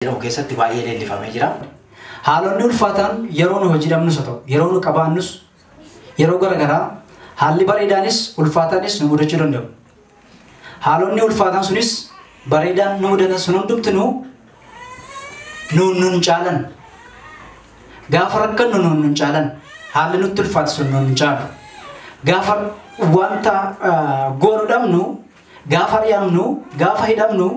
Jedhamu keessatti baay'ee leellifamee jira. Haalonni ulfaataan yeroo nu hojii dhabnus haa ta'u, yeroo nu qabaannus, yeroo garaagaraa haalli bareedaanis ulfaataanis nu mudachuu danda'u. Haalonni ulfaataan sunis bareedaan nu mudatan sun hundumtinuu nuun nun caalan. Gaafa rakkannu nuun nun caalan. Haalli nutti ulfaatu sun nuun nun caalu. Gaafa wanta goonu dhabnu, gaafa ari'amnu, gaafa hidhamnu,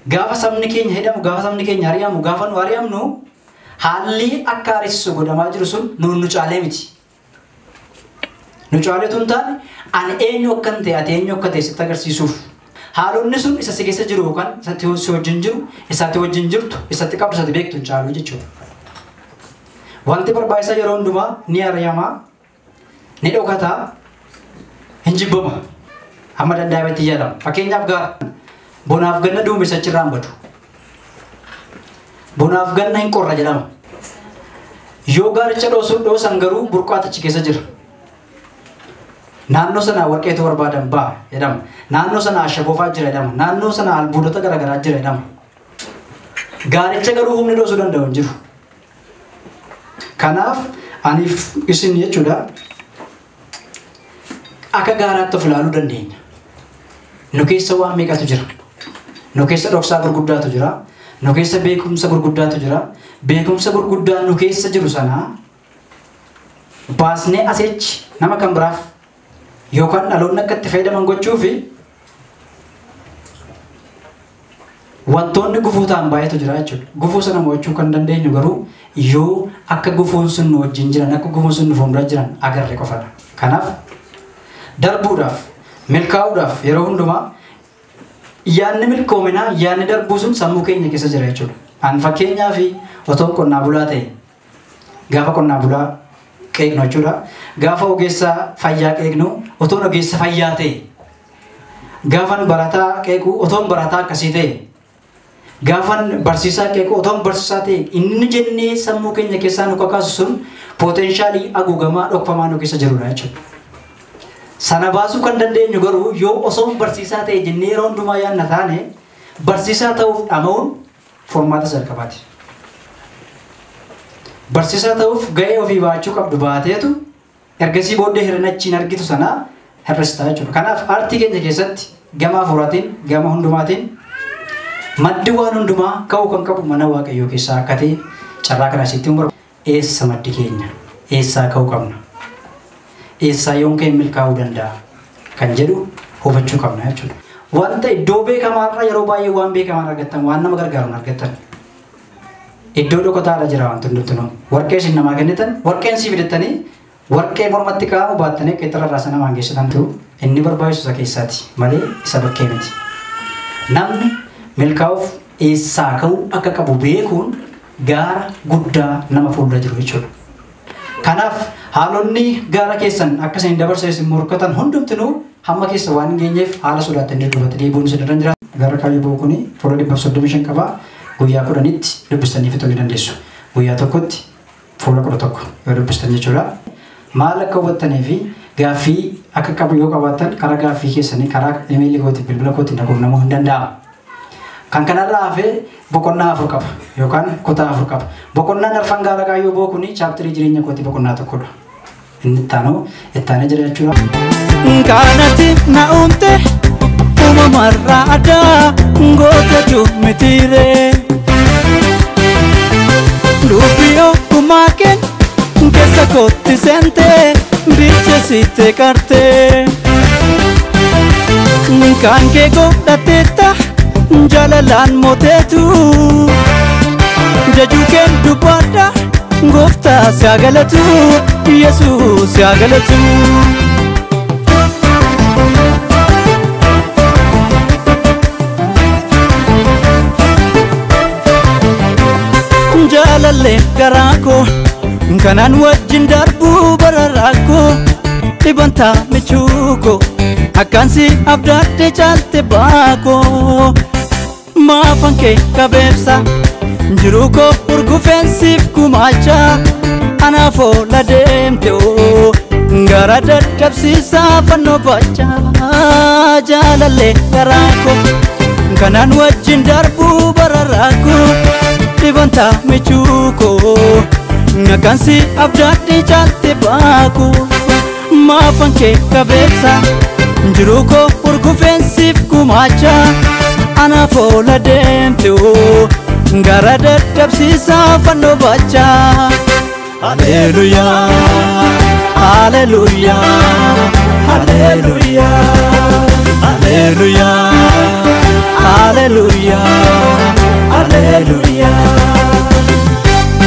gaafa sabni keenya hidhamu, gaafa sabni keenya ari'amu, gaafa nu ari'amnu, haalli akka ariisisu godhamaa jiru sun nuun nu caalee miti. Nu caaleetu hin taane ani eenyu akkan ta'e ati eenyu akka ta'e sitti agarsiisuuf. Haalonni sun isa si keessa jiru yookaan isatti si wajjin jiru, isatti wajjin jirtu, isatti qabdu, isatti beektu hin caalu jechuudha. Wanti barbaachisaa yeroo hundumaa ni ari'amaa, ni dhokataa, hin jibbama. Hamma danda'ametti yaadama. Fakkeenyaaf gaara bonaaf ganna duumessa achirraa hin badu. Bonaaf ganna hin qorra jedhama. Yoo gaaricha dhoosan garuu burqaatu achi keessa jira. Naannoo sana warqeetu barbaadan ba'a jedhama. Naannoo sana ashaboofaa jira jedhama. Naannoo sana albuudota garaagaraa jira jedhama. Gaaricha garuu humni dhoosuu danda'u hin jiru. Kanaaf aniif isin jechuudha akka gaaraatti of ilaaluu dandeenya. Nu keessa waan meeqatu jira? Nu keessa dhoksaa gurguddaatu jira. Nu keessa beekumsa gurguddaatu jira. Beekumsa gurguddaa nu keessa jiru sana baasnee asichi nama kan biraaf yookaan dhaloonni akka itti fayyadaman gochuu fi wantoonni gufuu ta'an baay'eetu jira jechuudha. Gufuu sana mo'achuu kan dandeenyu garuu yoo akka gufuun sun nu wajjin jiran, akka gufuun sun nu fuuldura jiran agarre qofadha. Kanaaf darbuudhaaf, milkaa'uudhaaf yeroo hundumaa yaadni milkoominaa, yaadni darbuu sun sammuu keenya keessa jira jechuudha. An fakkeenyaaf otoo qonnaa bulaa ta'e gaafa qonnaa bulaa qeeqnu jechuudha. Gaafa ogeessa fayyaa qeeqnu otoon ogeessa fayyaa ta'e, gaafan barataa qeequ otoon barataa akkasii ta'e, gaafan barsiisaa qeequ otoon barsiisaa ta'e, inni jennee sammuu keenya keessaa nu kakaasu sun pootenshaalii haguugamaa dhokfamaa nu keessa jirudha jechuudha. Sana baasuu kan dandeenyu garuu yoo osoon barsiisaa ta'e jennee yeroo hundumaa yaadna taane barsiisaa ta'uuf dhama'uun formaata jalqabaati. Barsiisaa ta'uuf ga'ee ofii baachuu qabdu baateetu ergasii booddee hir'ina achiin argitu sana hir'ista jechuudha. Kanaaf aartii keenya keessatti gama hafuuraatiin, gama hundumaatiin maddi waan hundumaa ka'uu kan qabu mana Waaqayyoo keessaa akka ta'e carraa kana asitti hin barbaadu. Eessa maddi keenya? Eessaa ka'uu qabna? Eessaa yoon ka'e milkaa'uu danda'a? Kan jedhu hubachuu qabna jechuudha. Wanta iddoo beekamaarra yeroo baay'ee waan beekamaan argattan, waan nama gargaaruun argattan. Iddoo dhokataadha jira wanti hundumtinuu. Warqee isin namaa kennitan, warqeen sii fidattanii warqee mormatti kaa'amu baattanii akka itti rarraasan namaan geessitantu inni barbaachisu isa keessaati malee isa bakkee miti. Namni milkaa'uuf eessaa ka'uu akka qabu beekuun gaara guddaa nama fuuldura jiru jechuudha. Kanaaf haalonni gaara keessan akka isin dabarsan isin morkatan hundumtinuu hamma keessa waan hin geenyeef haala sodaatanii duubatti deebi'uun isin irra hin jiraatu. Gaara kaayyoo ba'u kuni fuula 135 qaba. Guyyaa 10tti dubbistanii fixuu ni dandeessu. Guyyaa tokkotti fuula 11 yoo dubbistan jechuudha. Maal akka hubattanii fi gaaffii akka qabu yoo qabaattan karaa gaaffii keessanii karaa imeelii kootiin bilbila kootiin quunnamuu hin danda'amu. Kan kanarraa hafee boqonnaa 4 qaba yookaan kutaa 4 qaba. Boqonnaan arfan gaara kaayyoo ba'u kuni chaaptarii jireenya kootii boqonnaa tokkodha. Inni ittaanee jira jechuudha. Kanatti na uumte uumamarraa addaa gootetu mitiiree. Dubbii ogummaa keen keessa kootti seentee bilcheessitee qartee. Kan kee godhateetta jaalalaan mooteetu jajuu keen dubbadha gooftaa si haa galatu Yesuus si haa galatu. Jaalallee garaa koo kanaan wajjin darbuu bara rakkoo dhibantaa michuu koo akkaan si abdaadde caalte baakoo maafan kee qabeebsa jiruu koo urgufeensiif gumaacha anaaf oola deemte oo gara dadhabsiisaa fannoo baachaa jaalallee garaa koo kanaan wajjin darbuu bara Garaa koo dhibanta michuu koo Nakansi abdaadhi jaalte baakoo Maafan kee qabeessa jiruu koo urgufeensiif gumaacha Anaaf oola deemte oo gara dadhabsiisaa fannoo baachaa. Haleluyaa, haleluyaa, haleluyaa.